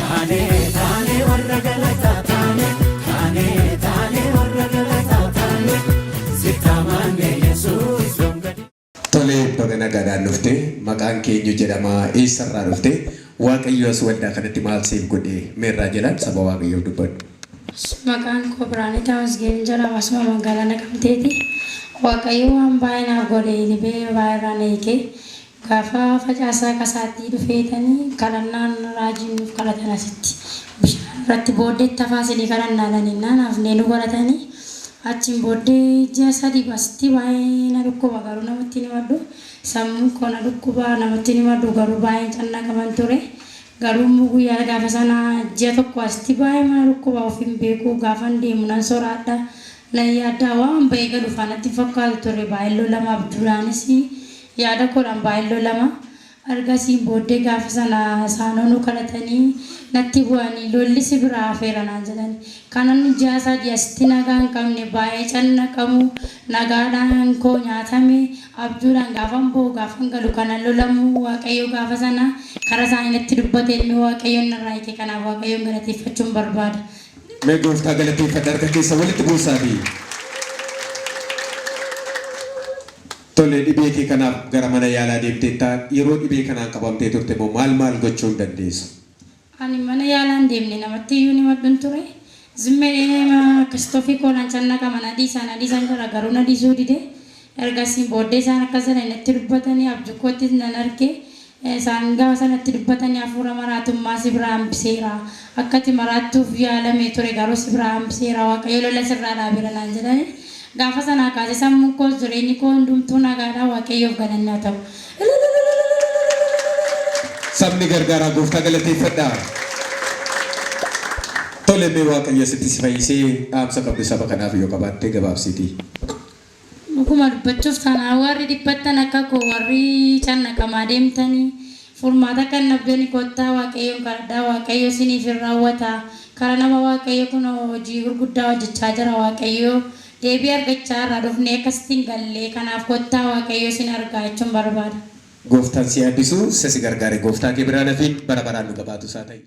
Taanee taanee warra galataa taanee taanee taanee warra galataa taanee sittaamaanee Yesuus yoom gadi. Tole, baga nagaadhaan dhufte. Maqaan kee eenyu jedhama? Eessarraa dhufte? Waaqayyo as waldaa kanatti maal siif godhe? Meerraa jedhaan saba Waaqayyoof dubbadhu. Maqaan koo Biraanee Tamasgeen jedhama. Asuma magaalaa Naqamteeti. Waaqayyo waan baay'ee naaf godhe, dhibee baay'ee irraa na hiike. Gaafa facaasaa qasaatii dhufeetanii kadhannaan raajiin nuuf kadhatan asitti. Bishaan irratti booddeetti hafaa isinii kadhannaadhaan innaan hafnee nu godhatanii achiin booddee ji'a 3 asitti baay'ee na dhukkuba, garuu namatti hin himadhu. Sammuun koo na dhukkuba, namatti hin himadhu, garuu baay'een cannaqaman ture. Garuu immoo guyyaa gaafa sana ji'a tokko asitti baay'ee mana dhukkuba, of hin beeku, gaafan deemu nan soraadha. Nan yaaddaa, waan ba'ee galu faanatti hin fakkaatu ture, baay'ee lolama, abjuudhaanis yaada koodhaan baay'ee lolama. Ergasiin booddee gaafa sana isaanoo nu kadhatanii natti bu'anii lolli si biraa hafeera naan jedhani. Kanan ji'a 3 asitti nagaa hin qabne, baay'ee cannaqamu, nagaadhaan koo nyaatame, abjuudhaan gaafan ba'u gaafan galu kanan lolamu, Waaqayyo gaafa sana karaa isaanii natti dubbate, ilmi Waaqayyoon narraa hiike, kanaaf Waaqayyoon galateeffachuun barbaada. Mee gooftaa galateeffadha, harka keessa walitti buusaatii. Tole, dhibee kee kanaaf gara mana yaalaa deemteettaa? Yeroo dhibee kanaan qabamtee turte immoo maal maal gochuu hin dandeessu? Ani mana yaalaa hin deemne, namatti iyyuu hin himadhun ture. Zimmee akkasitti ofii koodhaan cannaqama, na dhiisaa na dhiisaan jedha, garuu na dhiisuu dide. Ergasiin booddee isaan akkas jedhanii natti dubbatanii, abjuu koottis nan arge. Isaan gaafa sanatti dubbatanii hafuura maraatummaa si biraa hambiseera. Akka ati maraattuuf yaalamee ture, garuu si biraa hambiseera. Waaqayyo lola sirraa dhaabeera naan jedhani. Gaafa sanaa kaasee sammuun koos jireenyi koo hundumtuu nagaadha. Waaqayyoof galanni haa ta'u. Sabni gargaaraa gooftaa galateeffadhaa. Tole, mee Waaqayyo sitti si fayyisee dhaamsa qabdu saba kanaaf yoo qabaatte gabaabsiitii. Dhuguma dubbachuuf taanaan warri dhiphattan, akka koo warri cannaqamaa deemtanii furmaata kan dhabdani, kottaa Waaqayyoon kadhadhaa, Waaqayyo isiniif hin raawwata. Karaa nama Waaqayyo kun hojii gurguddaa hojjechaa jira. Waaqayyo deebii argachaa irraa dhufnee akkasitti hin galle, kanaaf kottaa, Waaqayyo isin argaa jechuun barbaada. Gooftaan si haa eebbisu, isa si gargaare gooftaa kee biraan hafiin bara baraan dhuga baatu isaa ta'i.